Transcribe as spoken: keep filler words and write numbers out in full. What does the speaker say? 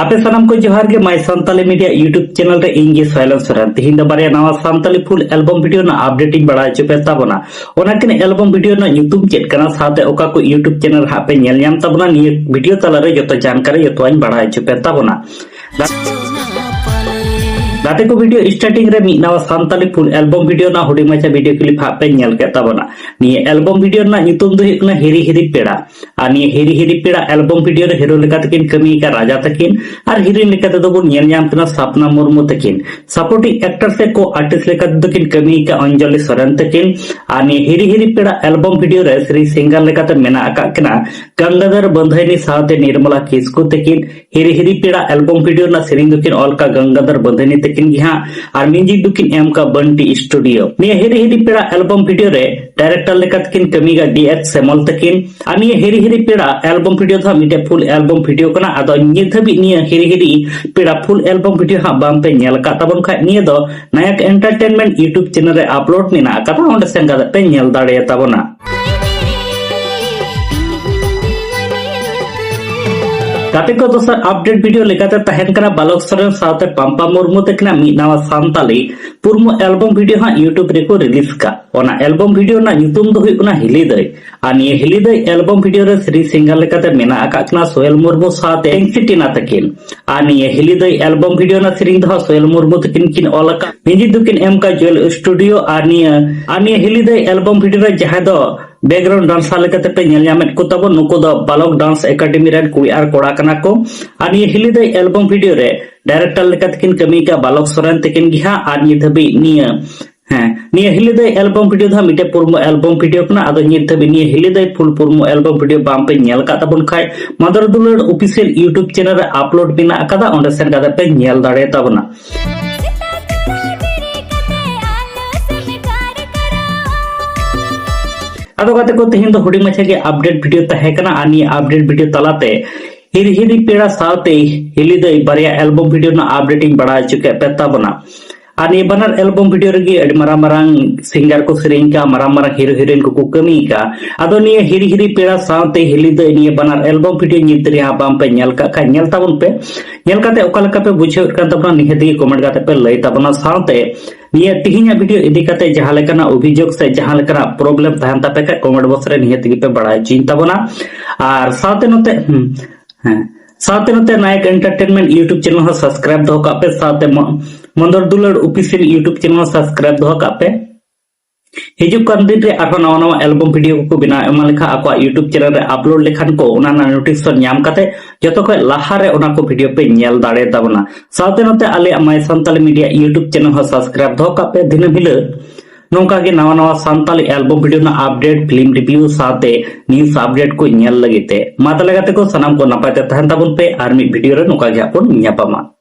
ᱟᱯᱮ ᱥᱟᱱᱟᱢ ᱠᱚ ᱡᱚᱦᱟᱨ ᱜᱮ, My Santali Media YouTube channel ᱨᱮ ᱤᱧ ᱜᱮ ᱥᱚᱭᱞᱚᱱ ᱥᱚᱨᱮᱱ᱾ ᱛᱤᱦᱤᱧ ᱫᱚ ᱵᱟᱨᱭᱟ ᱱᱟᱣᱟ ᱥᱟᱱᱛᱟᱞᱤ full album video ᱨᱮᱱᱟᱜ update ᱤᱧ ᱵᱟᱲᱟᱭ ᱦᱚᱪᱚ ᱯᱮ ᱛᱟᱵᱚᱱᱟ᱾ ᱚᱱᱟ ᱠᱤᱱ album video ᱨᱮᱱᱟᱜ ᱧᱩᱛᱩᱢ ᱪᱮᱫ ᱠᱟᱱᱟ, ᱥᱟᱶᱛᱮ ᱚᱠᱟ ᱠᱚ YouTube channel ᱨᱮ ᱦᱟᱸᱜ ᱯᱮ ᱧᱮᱞ ᱧᱟᱢ ᱛᱟᱵᱚᱱᱟ, ᱱᱤᱭᱟᱹ video ᱛᱟᱞᱟᱨᱮ ᱡᱚᱛᱚ ᱡᱟᱱᱠᱟᱨᱤ ᱡᱚᱛᱚᱣᱟᱧ ᱵᱟᱲᱟᱭ ᱦᱚᱪᱚ ᱯᱮ ᱛᱟᱵᱚᱱᱟ᱾ ᱜᱟᱛᱮ ᱠᱚ, video starting ᱨᱮ ᱢᱤᱫ ᱱᱟᱣᱟ ᱥᱟᱱᱛᱟᱞᱤ full album video ᱨᱮᱱᱟᱜ ᱦᱩᱰᱤᱧ ᱢᱟᱪᱷᱟ video clip ᱦᱟᱸᱜ ᱯᱮ ᱧᱮᱞ ᱠᱮᱫ ᱛᱟᱵᱚᱱᱟ᱾ ᱱᱤᱭᱟᱹ album video ᱨᱮᱱᱟᱜ ᱧᱩᱛᱩᱢ ᱫᱚ ᱦᱩᱭᱩᱜ ᱠᱟᱱᱟ ᱦᱤᱨᱤ ᱦᱤᱨᱤ ᱯᱮᱲᱟ᱾ ᱟᱨ ᱱᱤᱭᱟᱹ ᱦᱤᱨᱤ ᱦᱤᱨᱤ ᱯᱮᱲᱟ album video ᱨᱮ hero ᱞᱮᱠᱟ ᱛᱮᱠᱤᱱ ᱠᱟᱹᱢᱤ ᱟᱠᱟᱫ ᱨᱟᱡᱟ ᱛᱟᱹᱠᱤᱱ, ᱟᱨ heroine ᱞᱮᱠᱟ ᱛᱮᱫᱚ ᱵᱚᱱ ᱧᱮᱞ ᱧᱟᱢ ᱠᱤᱱᱟ ᱥᱟᱯᱱᱟ ᱢᱩᱨᱢᱩ ᱛᱟᱹᱠᱤᱱ᱾ Supporting actor ᱥᱮ co artist ᱞᱮᱠᱟ ᱛᱮᱫᱚ ᱠᱤᱱ ᱠᱟᱹᱢᱤ ᱟᱠᱟᱫ ᱚᱧᱡᱚᱞᱤ ᱥᱚᱨᱮᱱ ᱛᱟᱹᱠᱤᱱ᱾ ᱟᱨ ᱱᱤᱭᱟᱹ ᱦᱤᱨᱤ ᱦᱤᱨᱤ ᱯᱮᱲᱟ album video ᱨᱮ ᱥᱮᱨᱮᱧ singer ᱞᱮᱠᱟᱛᱮ ᱢᱮᱱᱟᱜ ᱟᱠᱟᱫ ᱠᱤᱱᱟ ᱜᱟᱝᱜᱟᱫᱷᱚᱨ ᱵᱟᱸᱫᱷᱟᱱᱤ ᱥᱟᱶᱛᱮ ᱱᱤᱨᱢᱚᱞᱟ ᱠᱤᱥᱠᱩ ᱛᱟᱹᱠᱤᱱ᱾ ᱦᱤᱨᱤ ᱦᱤᱨᱤ ᱯᱮᱲᱟ album video ᱨᱮᱱᱟᱜ ᱥᱮᱨᱮᱧ ᱫᱚᱠᱤᱱ ᱚᱞ ᱟᱠᱟᱫ ᱜᱟᱝᱜᱟᱫᱷᱚᱨ ᱵᱟᱸᱫᱷᱟᱱᱤ ᱛᱟᱹᱠᱤᱱ ᱜᱮ ᱦᱟᱸᱜ, ᱟᱨ music ᱫᱚᱠᱤᱱ ᱮᱢ ᱟᱠᱟᱫ ᱵᱟᱱᱴᱤ studio᱾ ᱱᱤᱭᱟᱹ ᱦᱤᱨᱤ ᱦᱤᱨᱤ ᱯᱮᱲᱟ album video ᱨᱮ director ᱞᱮᱠᱟ ᱛᱮᱠᱤᱱ ᱠᱟᱹᱢᱤ ᱟᱠᱟᱫ D X ᱥᱮᱢᱚᱞ ᱛᱟᱹᱠᱤᱱ᱾ ᱟᱨ ᱱᱤᱭᱟᱹ ᱦᱤᱨᱤ ᱦᱤᱨᱤ ᱯᱮᱲᱟ album video ᱫᱚ ᱦᱟᱸᱜ ᱢᱤᱫᱴᱮᱡ full album video ᱠᱟᱱᱟ᱾ ᱟᱫᱚ ᱱᱤᱛ ᱫᱷᱟᱹᱵᱤᱡ ᱱᱤᱭᱟᱹ ᱦᱤᱨᱤ ᱦᱤᱨᱤ ᱯᱮᱲᱟ full album video ᱦᱟᱸᱜ ᱵᱟᱝ ᱯᱮ ᱧᱮᱞ ᱟᱠᱟᱫ ᱛᱟᱵᱚᱱ ᱠᱷᱟᱡ, ᱱᱤᱭᱟᱹ ᱫᱚ ᱱᱟᱭᱟᱠ Entertainment YouTube channel ᱨᱮ upload ᱢᱮᱱᱟᱜ ᱟᱠᱟᱫᱟ, ᱚᱸᱰᱮ ᱥᱮᱱ ᱠᱟᱛᱮ ᱯᱮ ᱧᱮᱞ ᱫᱟᱲᱮᱭᱟᱛᱟ ᱵᱚᱱᱟ᱾ ᱜᱟᱛᱮ ᱠᱚ, ᱫᱚᱥᱟᱨ update video ᱞᱮᱠᱟᱛᱮ ᱛᱟᱦᱮᱱ ᱠᱟᱱᱟ ᱵᱟᱞᱚᱠ ᱥᱚᱨᱮᱱ ᱥᱟᱶᱛᱮ ᱯᱟᱢᱯᱟ ᱢᱩᱨᱢᱩ ᱛᱟᱹᱠᱤᱱᱟᱜ ᱢᱤᱫ ᱱᱟᱣᱟ ᱥᱟᱱᱛᱟᱞᱤ ᱯᱩᱨᱢᱩ album video ᱦᱟᱸᱜ YouTube ᱨᱮᱠᱚ release ᱠᱟᱜ᱾ ᱚᱱᱟ album video ᱨᱮᱱᱟᱜ ᱧᱩᱛᱩᱢ ᱫᱚ ᱦᱩᱭᱩᱜ ᱠᱟᱱᱟ ᱦᱤᱞᱤ ᱫᱟᱹᱭ᱾ ᱟᱨ ᱱᱤᱭᱟᱹ ᱦᱤᱞᱤ ᱫᱟᱹᱭ album video ᱨᱮ ᱥᱮᱨᱮᱧ singer ᱞᱮᱠᱟᱛᱮ ᱢᱮᱱᱟᱜ ᱟᱠᱟᱫ ᱠᱤᱱᱟ ᱥᱳᱦᱮᱞ ᱢᱩᱨᱢᱩ ᱥᱟᱶᱛᱮ ᱮᱝᱥᱤ ᱴᱤᱱᱟ ᱛᱟᱹᱠᱤᱱ᱾ ᱟᱨ ᱱᱤᱭᱟᱹ ᱦᱤᱞᱤ ᱫᱟᱹᱭ album video ᱨᱮᱱᱟᱜ ᱥᱮᱨᱮᱧ ᱫᱚ ᱦᱟᱸᱜ ᱥᱳᱦᱮᱞ ᱢᱩᱨᱢᱩ ᱛᱟᱹᱠᱤᱱ ᱠᱤᱱ ᱚᱞ ᱟᱠᱟᱫ᱾ music ᱫᱚᱠᱤᱱ ᱮᱢ ᱟᱠᱟᱫ ᱡᱩᱭᱮᱞ studio᱾ ᱟᱨ ᱱᱤᱭᱟᱹ, ᱟᱨ ᱱᱤᱭᱟᱹ ᱦᱤᱞᱤ ᱫᱟᱹᱭ album video ᱨᱮ ᱡᱟᱦᱟᱸᱭ ᱫᱚ background dancer ᱞᱮᱠᱟᱛᱮ ᱯᱮ ᱧᱮᱞ ᱧᱟᱢᱮᱫ ᱠᱚ ᱛᱟᱵᱚᱱ, ᱱᱩᱠᱩ ᱫᱚ ᱵᱟᱞᱚᱠ dance academy ᱨᱮᱱ ᱠᱩᱲᱤ ᱟᱨ ᱠᱚᱲᱟ ᱠᱟᱱᱟ ᱠᱚ᱾ ᱟᱨ ᱱᱤᱭᱟᱹ ᱦᱤᱞᱤ ᱫᱟᱹᱭ album video ᱨᱮ director ᱞᱮᱠᱟ ᱛᱮᱠᱤᱱ ᱠᱟᱹᱢᱤ ᱟᱠᱟᱫ ᱵᱟᱞᱚᱠ ᱥᱚᱨᱮᱱ ᱛᱟᱹᱠᱤᱱ ᱜᱮ ᱦᱟᱸᱜ᱾ ᱟᱨ ᱱᱤᱛ ᱦᱟᱹᱵᱤᱡ ᱱᱤᱭᱟᱹ, ᱦᱮᱸ, ᱱᱤᱭᱟᱹ ᱦᱤᱞᱤ ᱫᱟᱹᱭ album video ᱫᱚ ᱦᱟᱸᱜ ᱢᱤᱫᱴᱮᱡ ᱯᱩᱨᱢᱩ album video ᱠᱟᱱᱟ᱾ ᱟᱫᱚ ᱱᱤᱛ ᱦᱟᱹᱵᱤᱡ ᱱᱤᱭᱟᱹ ᱦᱤᱞᱤ ᱫᱟᱹᱭ full ᱯᱩᱨᱢᱩ album video ᱵᱟᱝ ᱯᱮ ᱧᱮᱞ ᱟᱠᱟᱫ ᱛᱟᱵᱚᱱ ᱠᱷᱟᱡ, ᱢᱟᱫᱟᱨ ᱫᱩᱞᱟᱹᱲ official YouTube channel ᱨᱮ upload ᱢᱮᱱᱟᱜ ᱟᱠᱟᱫᱟ, ᱚᱸᱰᱮ ᱥᱮᱱ ᱠᱟᱛᱮ ᱯᱮ ᱧᱮᱞ ᱫᱟᱲᱮᱭᱟᱛᱟ ᱵᱚᱱᱟ᱾ ᱟᱫᱚ ᱜᱟᱛᱮ ᱠᱚ, ᱛᱮᱦᱮᱧ ᱫᱚ ᱦᱩᱰᱤᱧ ᱢᱟᱪᱷᱟ ᱜᱮ update video ᱛᱟᱦᱮᱸ ᱠᱟᱱᱟ᱾ ᱟᱨ ᱱᱤᱭᱟᱹ update video ᱛᱟᱞᱟᱛᱮ ᱦᱤᱨᱤ ᱦᱤᱨᱤ ᱯᱮᱲᱟ ᱥᱟᱶᱛᱮ ᱦᱤᱞᱤ ᱫᱟᱹᱭ ᱵᱟᱨᱭᱟ album video ᱨᱮᱱᱟᱜ update ᱤᱧ ᱵᱟᱲᱟᱭ ᱦᱚᱪᱚ ᱠᱮᱫ ᱯᱮ ᱛᱟᱵᱚᱱᱟ᱾ ᱟᱨ ᱱᱤᱭᱟᱹ ᱵᱟᱱᱟᱨ ᱮᱞᱵᱚᱢ ᱵᱷᱤᱰᱤᱭᱳ ᱨᱮᱜᱮ ᱟᱹᱰᱤ ᱢᱟᱨᱟᱝ ᱢᱟᱨᱟᱝ ᱥᱤᱝᱜᱟᱨ ᱠᱚ ᱥᱮᱨᱮᱧ ᱠᱟᱜᱼᱟ, ᱢᱟᱨᱟᱝ ᱢᱟᱨᱟᱝ ᱦᱤᱨᱳ ᱦᱤᱨᱳᱭᱤᱱ ᱠᱚᱠᱚ ᱠᱟᱹᱢᱤ ᱠᱟᱜᱼᱟ᱾ ᱟᱫᱚ ᱱᱤᱭᱟᱹ ᱦᱤᱨᱤ ᱦᱤᱨᱤ ᱯᱮᱲᱟ ᱥᱟᱶᱛᱮ ᱦᱤᱞᱤ ᱫᱟᱹᱭ ᱱᱤᱭᱟᱹ ᱵᱟᱱᱟᱨ ᱮᱞᱵᱚᱢ ᱵᱷᱤᱰᱤᱭᱳ ᱧᱤᱛ ᱨᱮᱦᱟᱸᱜ ᱵᱟᱝ ᱯᱮ ᱧᱮᱞ ᱠᱟᱜ ᱠᱷᱟᱱ ᱧᱮᱞ ᱛᱟᱵᱚᱱ ᱯᱮ᱾ ᱧᱮᱞ ᱠᱟᱛᱮ ᱚᱠᱟ ᱞᱮᱠᱟ ᱯᱮ ᱵᱩᱡᱷᱟᱹᱣᱮᱫ ᱠᱟᱱ ᱛᱟᱵᱚᱱᱟ ᱱᱤᱦᱟᱹᱛ ᱜᱮ ᱠᱚᱢᱮᱱᱴ ᱠᱟᱛᱮ ᱯᱮ ᱞᱟᱹᱭ ᱛᱟᱵᱚᱱᱟ᱾ ᱥᱟᱶᱛᱮ ᱱᱤᱭᱟᱹ ᱛᱤᱦᱤᱧᱟᱜ ᱵᱷᱤᱰᱤᱭᱳ ᱤᱫᱤ ᱠᱟᱛᱮ ᱡᱟᱦᱟᱸ ᱞᱮᱠᱟᱱᱟᱜ ᱚᱵᱷᱤᱡᱳᱜᱽ ᱥᱮ ᱡᱟᱦᱟᱸ ᱞᱮᱠᱟᱱᱟᱜ ᱯᱨᱚᱵᱞᱮᱢ ᱛᱟᱦᱮᱱ ᱛᱟᱯᱮ ᱠᱷᱟᱡ ᱠᱚᱢᱮᱱᱴ ᱵᱚᱠᱥ ᱨᱮ ᱱᱤᱦᱟᱹᱛ ᱜᱮᱯᱮ ᱵᱟᱲᱟᱭ ᱦᱚᱪᱚᱧ ᱛᱟᱵᱚᱱᱟ᱾ ᱟᱨ ᱥᱟᱶᱛᱮ ᱱᱚᱛᱮ ᱦᱩᱸ, ᱦᱮᱸ, ᱥᱟᱶᱛᱮ ᱱᱚᱛᱮ ᱱᱟᱭᱚᱠ ᱮᱱᱴᱟᱨᱴᱮᱱᱢᱮᱱᱴ YouTube ᱪᱮᱱᱮᱞ ᱦᱚᱸ ᱥᱟᱵᱥᱠᱨᱟᱭᱤᱵ ᱫᱚᱦᱚ ᱠᱟᱜ ᱯᱮ, ᱥᱟᱶᱛᱮ ᱢᱚ- ᱢᱚᱱᱫᱚᱨ ᱫᱩᱞᱟᱹᱲ ᱚᱯᱷᱤᱥᱤᱭᱟᱞ YouTube ᱪᱮᱱᱮᱞ ᱦᱚᱸ ᱥᱟᱵᱥᱠᱨᱟᱭᱤᱵ ᱫᱚᱦᱚ ᱠᱟᱜ ᱯᱮ᱾ ᱦᱤᱡᱩᱜ ᱠᱟᱱ ᱫᱤᱱ ᱨᱮ ᱟᱨᱦᱚᱸ ᱱᱟᱣᱟ ᱱᱟᱣᱟ ᱮᱞᱵᱚᱢ ᱵᱷᱤᱰᱤᱭᱳ ᱠᱚᱠᱚ ᱵᱮᱱᱟᱣ ᱮᱢᱟᱱ ᱞᱮᱠᱷᱟᱱ ᱟᱠᱚᱣᱟᱜ YouTube ᱪᱮᱱᱮᱞ ᱨᱮ ᱟᱯᱞᱳᱰ ᱞᱮᱠᱷᱟᱱ ᱠᱚ ᱚᱱᱟ ᱨᱮᱱᱟᱜ ᱱᱳᱴᱤᱯᱷᱤᱠᱮᱥᱚᱱ ᱧᱟᱢ ᱠᱟᱛᱮ ᱡᱚᱛᱚ ᱠᱷᱚᱱ ᱞᱟᱦᱟ ᱨᱮ ᱚᱱᱟ ᱠᱚ ᱵᱷᱤᱰᱤᱭᱳ ᱯᱮ ᱧᱮᱞ ᱫᱟᱲᱮ ᱛᱟᱵᱚᱱᱟ᱾ ᱥᱟᱶᱛᱮ ᱱᱚᱛᱮ ᱟᱞᱮᱭᱟᱜ ᱢᱟᱭ ᱥᱟᱱᱛᱟᱞᱤ ᱢᱤᱰᱤᱭᱟ YouTube ᱪᱮᱱᱮᱞ ᱦᱚᱸ ᱥᱟᱵᱥᱠᱨᱟᱭᱤᱵ ᱫᱚᱦᱚ ᱠᱟᱜ ᱯᱮ᱾ ᱫᱤᱱᱟᱹᱢ ᱦᱤᱞᱳᱜ ᱱᱚᱝᱠᱟ ᱜᱮ ᱱᱟᱣᱟ ᱱᱟᱣᱟ ᱥᱟᱱᱛᱟᱞᱤ ᱮᱞᱵᱚᱢ ᱵᱷᱤᱰᱤᱭᱳ ᱨᱮᱱᱟᱜ ᱟᱯᱰᱮᱴ, ᱯᱷᱤᱞᱢ ᱨᱤᱵᱷᱤᱭᱩ ᱥᱟᱶᱛᱮ ᱱᱤᱭᱩᱡ ᱟᱯᱰᱮᱴ ᱠᱚ ᱧᱮᱞ ᱞᱟᱹᱜᱤᱫ ᱛᱮ᱾ ᱢᱟ ᱛᱟᱦᱞᱮ ᱜᱟᱛᱮ ᱠᱚ, ᱥᱟᱱᱟᱢ ᱠᱚ ᱱᱟᱯᱟᱭ ᱛᱮ ᱛᱟᱦᱮᱱ ᱛᱟᱵᱚᱱ ᱯᱮ, ᱟᱨ ᱢᱤᱫ ᱵᱷᱤᱰᱤᱭᱳ ᱨᱮ ᱱᱚᱝᱠᱟ ᱜᱮ ᱦᱟᱸᱜ ᱵᱚᱱ ᱧᱟᱯᱟᱢᱟ᱾